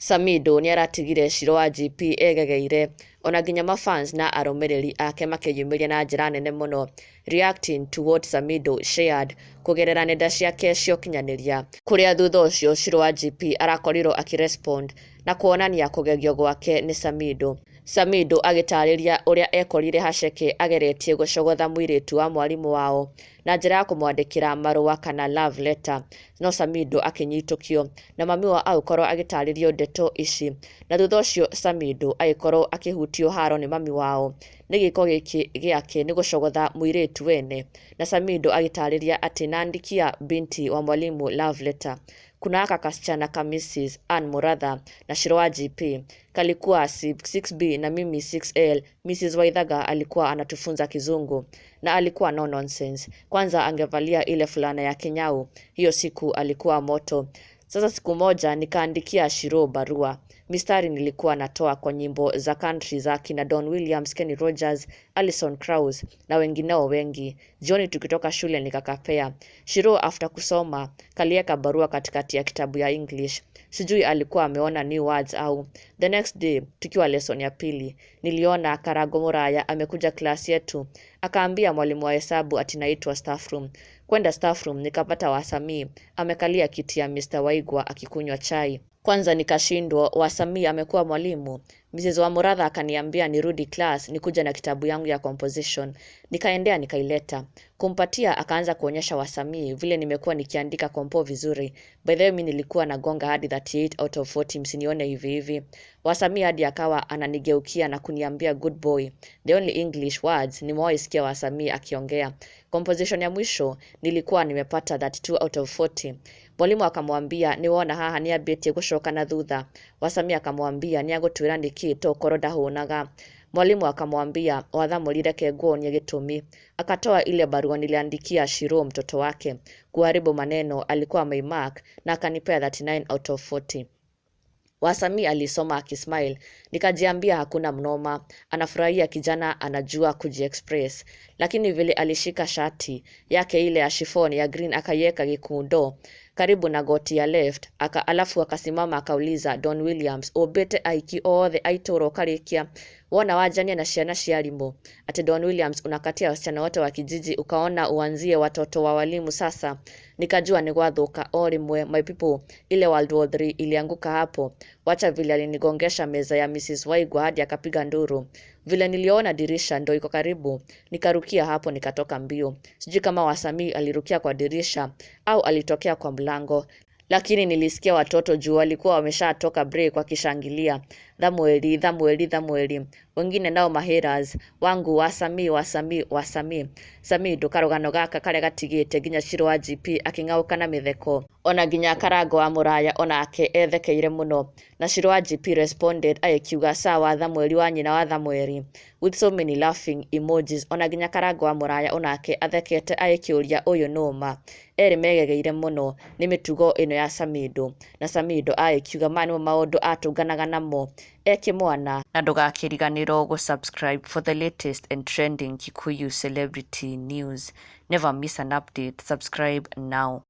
Samidoh nĩaratigire Shiro wa GP egegeire ona nginya mafans na arũmĩrĩri ake makĩyumĩria na njĩra nene mũno, reacting to what Samidoh shared kũgerera nenda ciake cia ũkinyanĩria, kũrĩa thutha ũcio Shiro wa GP arakorirwo akĩrespond na kuonania kũgegio gwake nĩ Samidoh. Samidoh agĩtarĩria ũrĩa ekorire haceke ageretie gũcogotha mũirĩtu wa mwarimũ wao na njĩra ya kũmwandĩkĩra marũa kana love letter, no Samidoh akĩnyitũkio na mami wao agĩkorwo agĩtarĩrio ndeto ici, na thutha ũcio Samidoh agĩkorwo akĩhutio haro nĩ mami wao nĩ gĩko gĩkĩ gĩake nĩ gũcogotha mũirĩtu wene, na Samidoh agĩtarĩria atĩ naandikia binti wa mwalimu love letter. Kuna aka kasichana ka Mrs. Ann Muratha na Shiro wa GP kalikuwa 6B na mimi 6L. Mrs. Waithaga alikuwa anatufunza Kizungu na alikuwa no nonsense. Kwanza angevalia ile fulana ya kinyau, hiyo siku alikuwa moto. Sasa siku moja nikaandikia Shiro barua. Mistari nilikuwa natoa kwa nyimbo za country za kina Don Williams, Kenny Rogers, Alison Krauss na wengineo wengi. Jioni tukitoka shule nikakapea. Shiro after kusoma kalieka barua katikati ya kitabu ya English. Sijui alikuwa ameona new words au. The next day tukiwa lesson ya pili, niliona Karago Muraya amekuja class yetu. Akaambia mwalimu wa hesabu ati naitwa staff room. Kwenda staff room nikapata Wasamii amekalia kiti ya Mr. Waigwa akikunywa chai. Kwanza nikashindwa, Wasamii amekuwa mwalimu? Mrs. Wamuratha akaniambia nirudi class nikuja na kitabu yangu ya composition. Nikaendea nikaileta. Kumpatia akaanza kuonyesha Wasamii vile nimekuwa nikiandika compo vizuri. By the way, mimi nilikuwa nagonga hadi 38 out of 40, msinione hivi hivi. Wasamii hadi akawa ananigeukia na kuniambia, "Good boy." The only English words nimewahi sikia Wasamii akiongea. Composition ya mwisho nilikuwa nimepata 32 out of 40. Mwalimu akamwambia, "Nĩwona haha nĩambĩtie gũcoka na thutha." Wasamii akamwambia, "Nĩagũtwĩra nĩkĩ tokorwo ndahũnaga." Mwalimu akamwambia, "Wathamũri, reke nguonie gĩtũmi." Akatoa ile barua niliandikia Shiro mtoto wake. Kuharibu maneno alikuwa ameimark na akanipea 39 out of 40. Wasami alisoma akismile. Nikajiambia hakuna mnoma, anafurahia kijana anajua kujiexpress. Lakini vile alishika shati yake ile ya chiffon ya green akaiweka gikundo karibu na goti ya left aka, alafu akasimama akauliza Don Williams, "Ũmbĩte aiki othe a itũũra ũkarĩkia wona wanjania na ciana cia arimũ?" Ati Don Williams, unakatia wasichana wote wa kijiji ukaona uanzie watoto wa walimu sasa. Nikajua ni gwathuka o rimwe, my people, ile World War 3 ilianguka hapo. Wacha vile alinigongesha meza ya Mrs. Waigwa hadi akapiga nduru. Vile niliona dirisha ndo iko karibu, nikarukia hapo nikatoka mbio. Sijui kama Wasamii alirukia kwa dirisha au alitokea kwa mlango, lakini nilisikia watoto juu walikuwa wameshatoka break wakishangilia, "Thamweli, Thamweli, Thamweli." Wengine nao mahaters wangu, "Wasamii, Wasamii, Wasamii." Samidoh karũgano gaka karĩa gatigĩte nginya Shiro wa GP akĩng'aũka na mĩtheko, ona nginya Karango wa Mũraya onake ethekeire mũno, na Shiro wa GP responded agĩkiuga, "Sawa Thamweli wa nyina wa Thamweli," with so many laughing emojis, ona nginya Karango wa Mũraya onake athekete agĩkĩũria, "Ũyũ nũma?" Erĩ megegeire mũno nĩ mĩtugo ĩno ya Samidoh, na Samidoh agĩkiuga maya nĩmo maũndũ atũnganaga namo e kĩmwana. Na ndũgakĩriganĩrwo gũ-subscribe for the latest and trending Kikuyu celebrity news. Never miss an update. Subscribe now.